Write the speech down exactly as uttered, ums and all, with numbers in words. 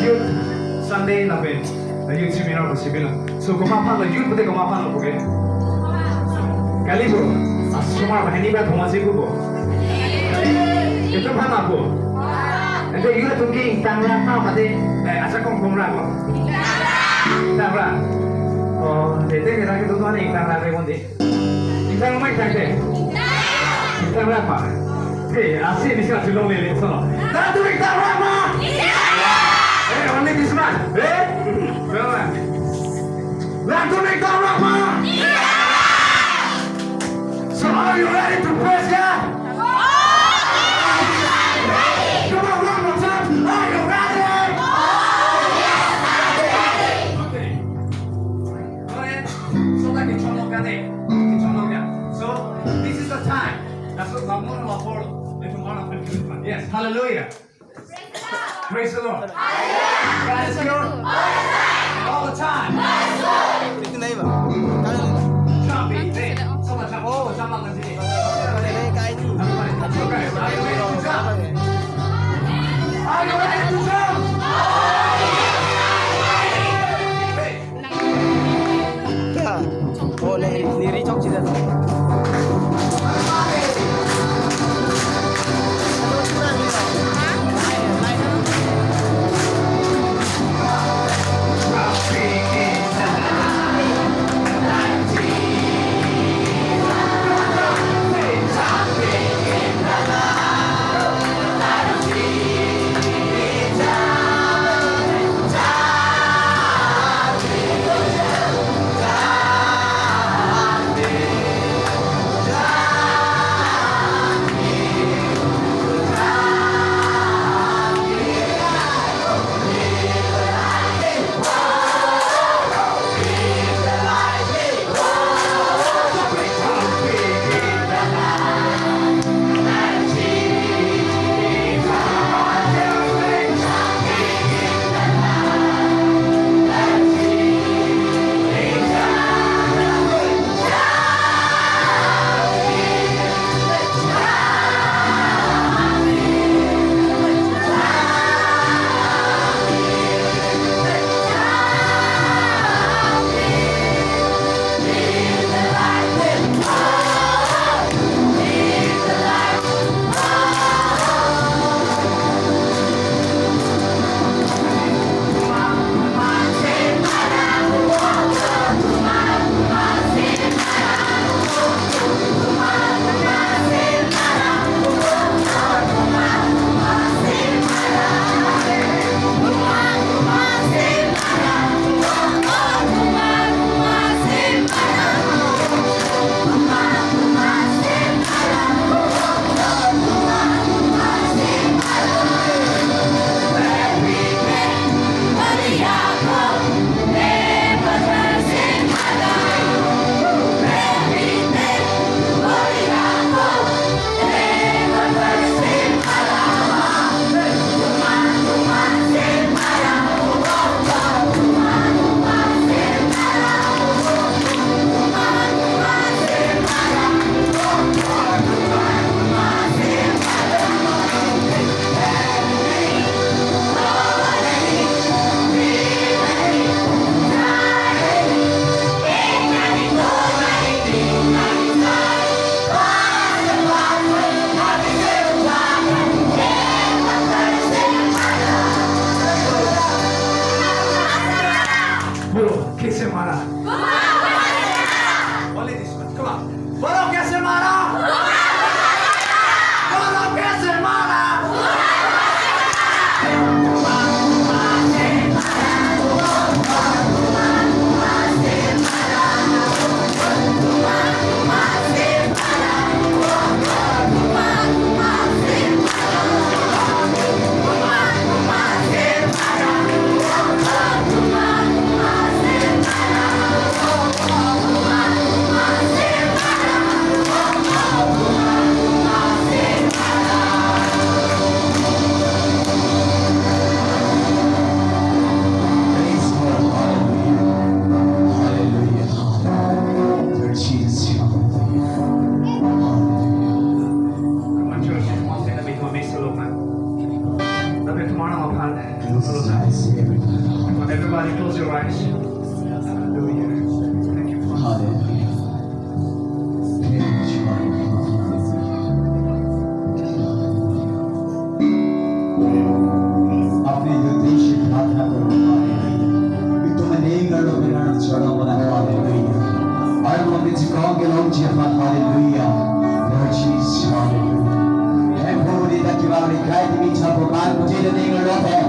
Youth Sunday lapen youth seminar pusi bilang. So, komat aphan lo, youth pute komat aphan lo puke? Kali bro, asomar banghini ba thoma si pupo. Itum aphan apo. Ante youth atum ke ingtang ra ma mate, eh, asa kong kong ra ko. Ingtang ra. Oh, tete kira ke tuan ingtang ra re mon di. Ingtang ma ingtang te? Ingtang ra ma? Hey, asi ni sila tulong lele sono. Latum ingtang ra ma? Hey, only this man. Hey? Well, man. Latum ingtang ra ma? So are you ready to praise God? Come on, one more time. Are you ready? Okay. Go ahead. So that you turn off that day. You turn off that. So this is the time. That's what I'm gonna afford. If you wanna confuse me. Yes. Hallelujah. Praise the Lord. God is good. All the time. Jump in. Hey, someone jump. Oh, jump up and sing it. That's okay. Are you ready to jump? Are you ready to jump? Hey. Oh, neli, neli chok chida. Everybody, close your eyes. Hallelujah. Thank you, Father. Hallelujah. अपने उद्देश्य प्रार्थना करो, hallelujah. Itum aning arlo penang chorong bola, hallelujah. Arlo penang chikong kelong chiapat, hallelujah. Lord Jesus, hallelujah. Hem puri ta kibang rikai timi chapo kan, pute aning arlo te